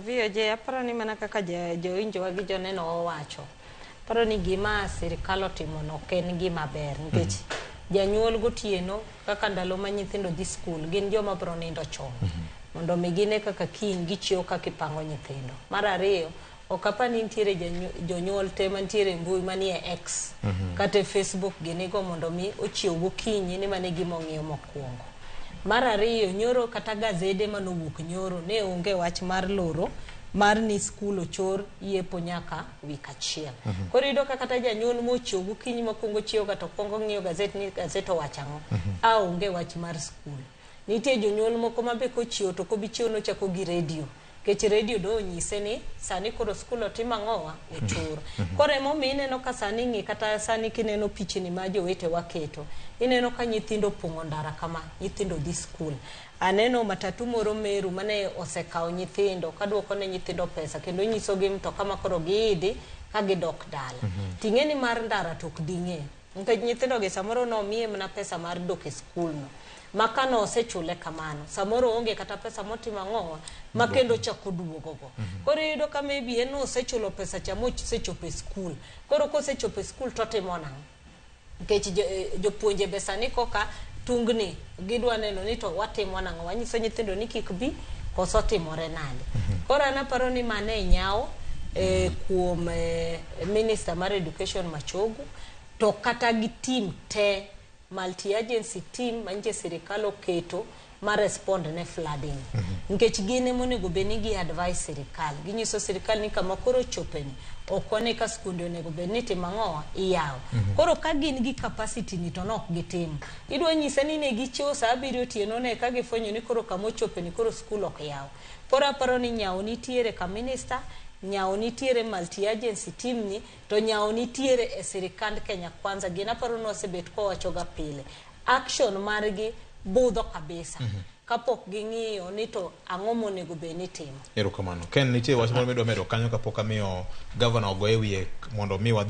VOJ, aparo ni mana kaka jowinjowa gi joneno owacho, aparo ni gima sirikal otimo no ok en gima ber, nikech janyuol gotieno, kaka ndalo ma nyithindo dhi skul, gin joma biro nindo chon mondo mi gine kaka kiny gichiewo kaka ipango nyithindo. Mar ariyo, ok apar ni nitiere jonyuol te mantiere e mbui manie X kata e Facebook ginigo mondo mi ochiew gokinyi ni mano e gima ong'iyo mokwongo. Mar ariyo, nyoro kata gazede manowuok nyoro ne onge wach mar loro mar ni skul ochor yepo nyaka wik achiel. Koro iyudo ka kata janyuol mochiew gokinyi mokwongo chiew ga to kwongo ng'iyo gazet ni gazet owacho ang'o. A onge wach mar skul. Nitie jonyuol moko ma be kochiew to ok obi chiew nochako gi redio. Nikech redio do onyise ni sani koro skul otim ang'owa ochor. Koro emomiyo ineno ka sani ng'i kata sani kineno pichni ma jowetewa keto, ineno ka nyithindo opong'o ndara kama, nyithindo dhi skul. Aneno matatu moro Meru mane osekawo nyithindo kaduoko ne nyithindo pesa kendo nyisogi mtoka ma koro giidhi ka gidok dala. Ting'e ni mar ndara to ok ding'e. Nikech nyithindo gi samoro nomiye mana pesa mar dok e skul no. Ma kane osechule kamano, samoro oonge kata pesa motimo ang'owa, ma kendo ochako oduogo go. Koro iyudo ka maybe en nosechulo pesa cha mosechopo e skul. Koro kosechopo e skul totimo nang'o? Nikech jopuonje be sani koka tungni gidwa neno ni to watimo nang'o, wanyiso nyithindo ni kik bi koso timore nade. Koro an aparo ni mano e nyawo kuom minister mar education Machogu, to kata gi team te, multi agency team manyiche sirikal oketo mar respond ne flooding. Nikech gin ema onego bed ni gi advise sirikal, ginyiso sirikal ni kama koro ochopeni ok wane ka skunde onego bed ni timo ang'owa, iyawo. Koro ka gin gi capacity ni to nok gitimo. Idwa nyisa ni ne gichiewo saa 7 otieno ne ka gifwenyo ni koro kama ochopeni koro skul ok yaw. Koro aparo ni nyawo nitiere ka minister, nyawo nitiere multi agency team ni, to nyawo nitiere e sirikand Kenya Kwanza. Gin aparo ni wasebet kwawacho ga pile. Action margi budho kabisa. Kapok ging'iyo ni to ang'o monego bed ni itimo. Erokamano. Ken, nitie wach moro midwa medo kanyo kapok amiyo gavana ogoye wiye mondo mi wadhi